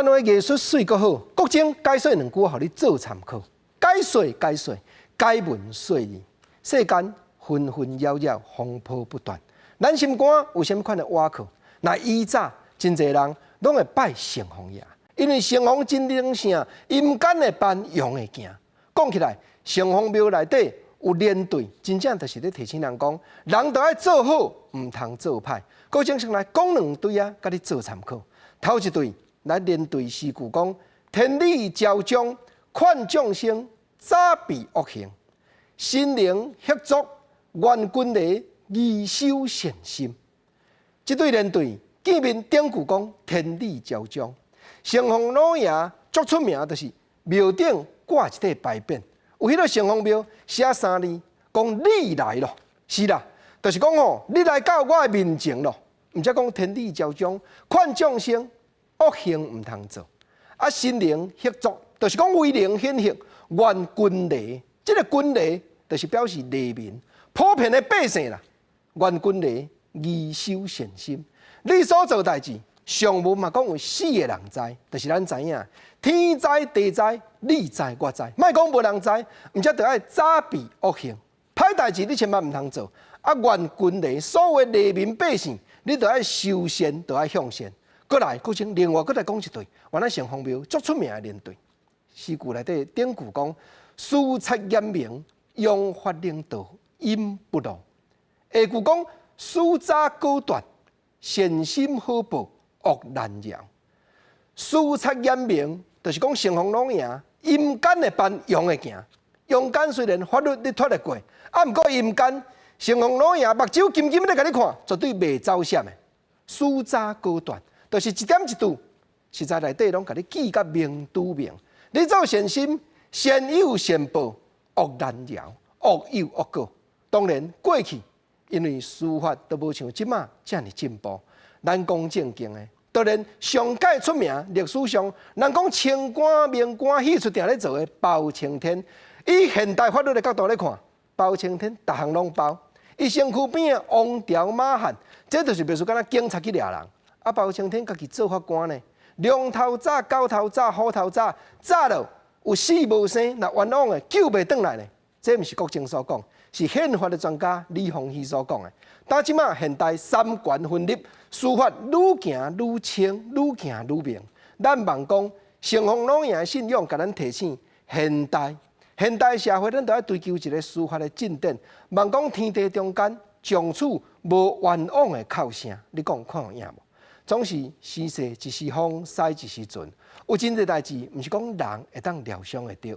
灣的藝術媠閣好，國政解說兩句，予你做參考。解說解說，解文說理，世間紛紛擾擾，風波不斷。咱心肝有啥物款的倚靠？若以早真濟人攏會拜城隍爺，因為城隍真靈聖，陰間會辦，陽會行。講起來，城隍廟內底有連對，真正就是咧提醒人講，人著愛做好，毋通做歹。國政先來講兩對啊，共你做參考。頭一對，來連對詩句講：天理昭彰，勸眾生早避惡行；神靈赫囑，願均禮義修善心。這對連對見面頂句講天理昭彰，城隍老爺足出名，就是廟頂掛一塊牌匾，有彼個城隍廟寫三字，講你來咯，是啦，就是講吼，你來到我的面前咯。毋才講天理昭彰，勸眾生惡行毋通做。啊，神靈赫囑，就是講威靈顯赫，願均禮，這個均禮就是表示黎民，普遍的百姓啦。願均禮義修善心，你所做代誌，上文嘛講有四个人知，就是咱知影，天知地知，你知我知，莫講無人知，毋才著愛早避惡行，歹代誌你千萬毋通做。啊，願均禮，所有黎民百姓，你著愛修善，著愛向善。閣來，閣請另外閣來講一對，原來城隍廟足出名的連對，詩句內底頂句講：司察嚴明，揚法能道，隱不露。下句講：司早果斷，善心好報，惡難饒。司察嚴明，就是講城隍老爺陰間會辦，陽會行。陽間雖然法律你脫會過，啊，毋過陰間城隍老爺目睭金金咧共你看，絕對袂走閃的。司早果斷，就是一點一滴，實在內底攏共你記甲明拄明。你做善心，善有善報，惡難饒，惡有惡果。當然過去，因為司法都無像這馬遮爾進步，咱講正經的，當然上蓋出名歷史上，人講清官明官戲出定咧做的包青天，以現代法律的角度來看，包青天逐項攏包。伊身軀邊的王朝馬漢，這就是袂輸敢若警察去掠人。啊，包青天家己做法官呢，龍頭鍘、狗頭鍘、虎頭鍘，鍘落有死無生，若冤枉的救袂轉來呢。這毋是國政所講，是憲法的專家李鴻禧所講的。但這馬現代三權分立，司法愈行愈清，愈行愈明。咱望講城隍老爺的信仰，共咱提醒現代。現代社會，咱著愛追求一个司法的進展。望講天地中間，從此無冤枉的哭聲。你講看有影無？總是時勢一時風，駛一時船。有真濟代誌，毋是講人會當料想會著。